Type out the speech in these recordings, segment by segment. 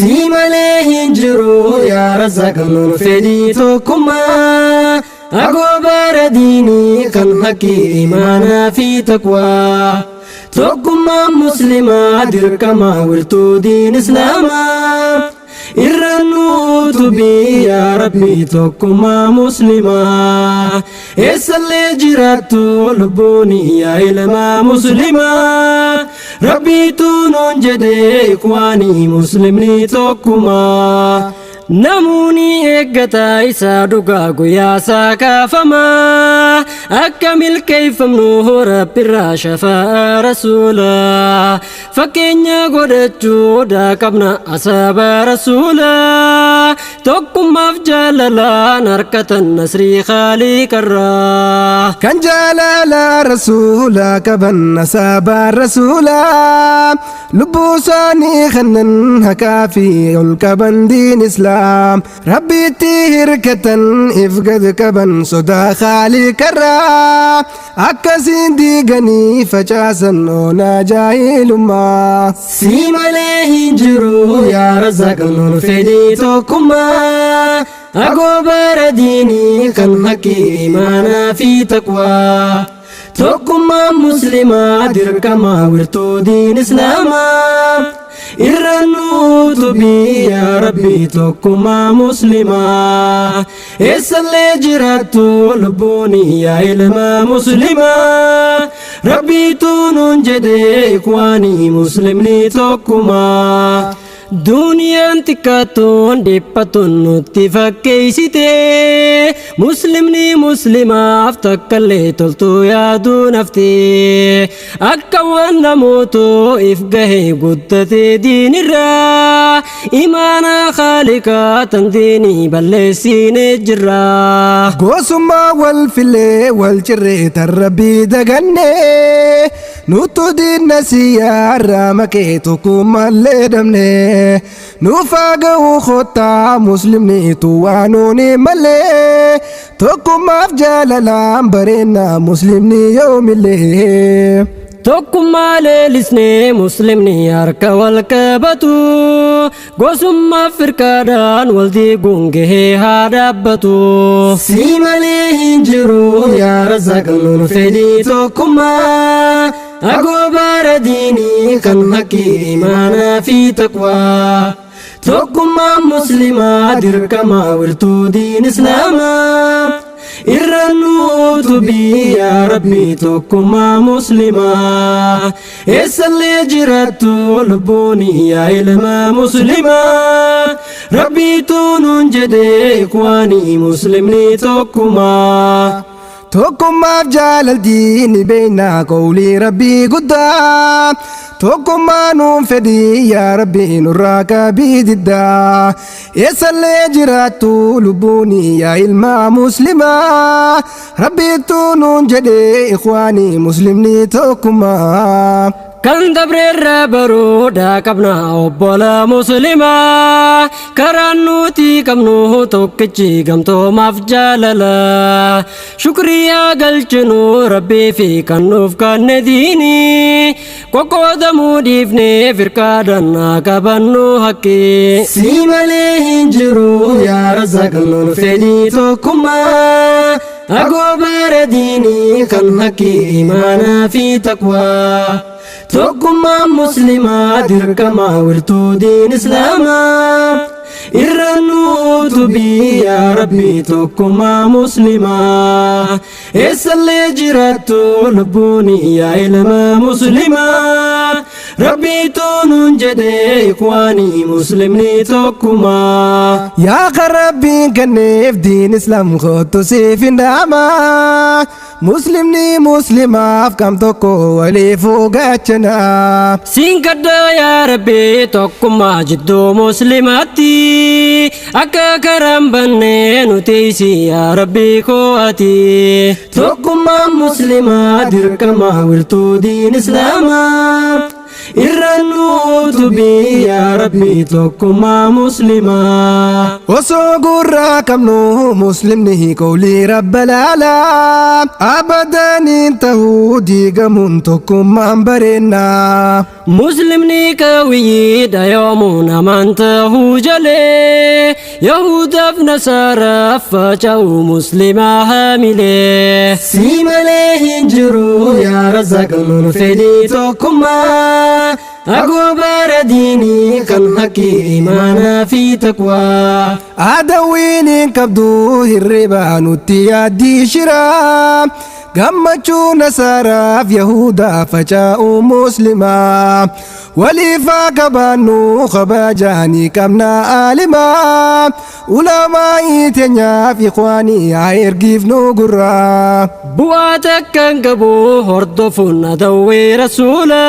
Si malee hin jiru yaa Razzaaq nuun fedhii tokkummaa. Agoobara diinii kan haqqii imaanaa fi taqwaa. Tokkummaan muslimaa dirqama wirtuu diin islaamaa. Irra nuutubii yaa Rabbi tokkummaa muslimaa. Eessallee jiraattu lubbuun yaa ilmaa muslimaa. Rabbiitu nuun jedhee ikwaanii muslimni tokkumaa. Namoonni eeggataa isaa dhugaa guyyaa isaa kaafamaa. Akka milkeeffamnu Rabbirraa shafaa rasuulaa. Fakkeenya godhachuu qabna asaaba rasuulaa. Tokkummaaf jaalalaan harkatan nasrii Khaaliqarraa. Kan jaalala rasuulaa qaban asaabaa rasuulaa. Lubbuu isaanii kennan haqaa fi ol qaban diin islaam. Rabbiitti hirkatan if gad qaban sodaa Khaaliqarraa. Akkasiin diiganii facaasan oonaa jaahilummaa. Si malee hin jiru yaa Razzaaq nuun fedhii tokkummaa. Agoobara diinii kan haqqii imaanaa fi taqwaa. Tokkummaan muslimaa dirqama wirtuu diin islaamaa. Irra nuutubii yaa Rabbi tokkummaa muslimaa. Eessallee jiraattu lubbuun yaa ilmaa muslimaa. Rabbiitu nuun jedhee ikwaanii muslimni tokkumaa. Duniyaan xiqqaattuun dhiphattuun nutti fakkeessite. Muslimni muslimaaf takkallee toltuu yaaduu nafte. Akka waan namootu if gahee guddate diinirraa. Imaana Khaaliqaa tan diinii balleessine jirra. Gosummaa wal filee wal cirree tan Rabbii dagannee. Nuttu diinna siyyaarraa makee tokkummaallee dhabne. Nuufaa ga'uu kottaa muslimni tuwaanuuni malee. Tokkummaaf jaalalaan bareenna muslimni yoomillee. Tokkummaa leellisnee muslimni harka wal qabatu. Gosummaaf firqaadhaan wal diiguun gahee haa dhaabbatu. Si malee hin jiru yaa Razzaaq nuun fedhii tokkummaa. Agoobara diinii kan haqqii imaanaa fi taqwaa. Tokkummaan muslimaa dirqama wirtuu diin islaamaa. Irra nuutubii yaa Rabbi tokkummaa muslimaa. Eessallee jiraattu lubbuun yaa ilmaa muslimaa. Rabbiitu nuun jedhee ikwaanii muslimni tokkumaa. Tokkummaaf jaalaltii ni beekna qawlii Rabbii guddaa. Tokkummaa nuun fedhii yaa Rabbi nurraa qabii diddaa. Eessallee jiraattu lubbuun yaa ilmaa muslimaa. Rabbiitu nuun jedhee ikwaanii muslimni tokkummaa. Kan dabreerra baruudhaa qabna obbola muslimaa. Karaan nuti qabnu tokkichi gamtoomaaf jaalala. Shukrii haa galchinu Rabbii fi kan nuuf kanne diinii. Qoqqoodamuu dhiifnee firqaadhaan haa qabannu haqqii. Si malee hin jiru yaa Razzaaq nuun fedhii tokkummaa. Agoobara diinii kan haqqii imaanaa fi taqwaa. Tokkummaan muslimaa dirqama wirtuu diin islaamaa. Irra nuutubii yaa Rabbi tokkummaa muslimaa. Eessallee jiraattu lubbuun yaa ilmaa muslimaa. Rabbiitu nuun jedhee ikwaanii muslimni tokkumaa. Yaa kan Rabbiin kenneef diin islaam kottu siif hin dhaama. Muslimni muslimaaf kam tokko waliifuu gaachana. Siin gaddaa yaa Rabbi tokkummaa jidduu muslimaatti. Akka karaan bannee nuti si yaa Rabbi koo ati. Tokkummaan muslimaa dirqama wirtuu diin islaamaa. Irra nuutubii yaa Rabbi tokkummaa muslimaa. Osoo gurraa qabnu muslimni qawlii rabba laalaa, abadaniin tahuu diigamuun tokkummaan bareennaa. Muslimni qawiyyiidha yoomuu namaan tahuu jalee, Yahudaaf Nasaaraaf faca'u muslimaa haamilee. Si malee hin jiru yaa Razzaaq nuun fedhii tokkummaa, agoobara diinii kan haqqii imaanaa fi taqwaa. Adawwiin hin qabdu hirriba nutti yaaddii shiraa, gammachuu nasaaraaf yahudaa faca'u muslimaa. Waliifaa qabaannu kabajaanii qabna aalimaa, ulamaa'ii teenyaaf ikhwaanii haa ergiifnu gurraa. Bu'aa takka hin qabu hordofuun adawwii rasuula,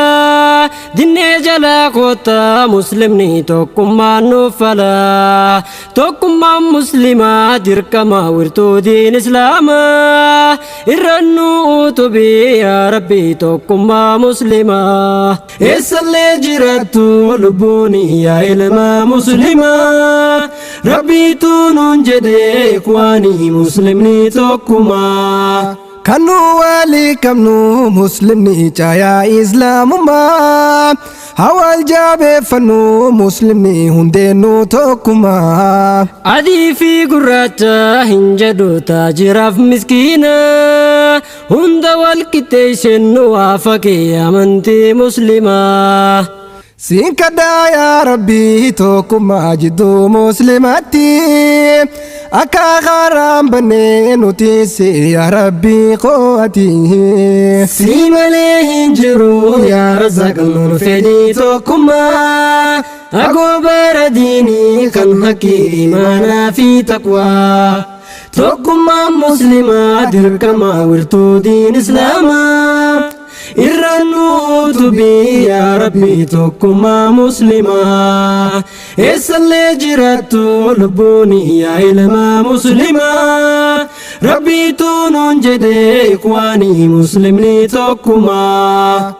dinnee jalaa koottaa muslimni tokkummaan nuuf fala. Tokkummaan muslimaa dirqama wirtuu diin islaamaa, irra nu utubii yaa Rabbi tokkummaa muslimaa. Eessallee jiraattu lubbuun yaa ilma muslimaa, Rabbiitu nuun jedhee ikhwaanii muslimni tokkumaa. Kan nu walii qabnu muslimni caayaa islaamummaa, hawal jaabeeffannu muslimni hundeennu tokkummaa. Adii fi gurraacha hin jedhu taajiraaf miskiina, hunda wal qixxeesseen nu waafaqee amantii muslimaa. Siin kadhaa yaa Rabbii tokkummaa jidduu muslimaatti, akka karaan bannee nuti si yaa Rabbii qo'ati. Si malee hin jiru yaa Razzaaq nuun fedhii tokkummaa, agoobara diinii kan haqqii imaanaa fi taqwaa. Tokkummaan muslimaa dirqama wirtuu diin islaamaa, irra nuutubii yaa Rabbi tokkummaa muslimaa. Eessallee jiraattu lubbuun yaa ilma muslimaa, Rabbiitu nuun jedhee ikhwaanii muslimni tokkumaa.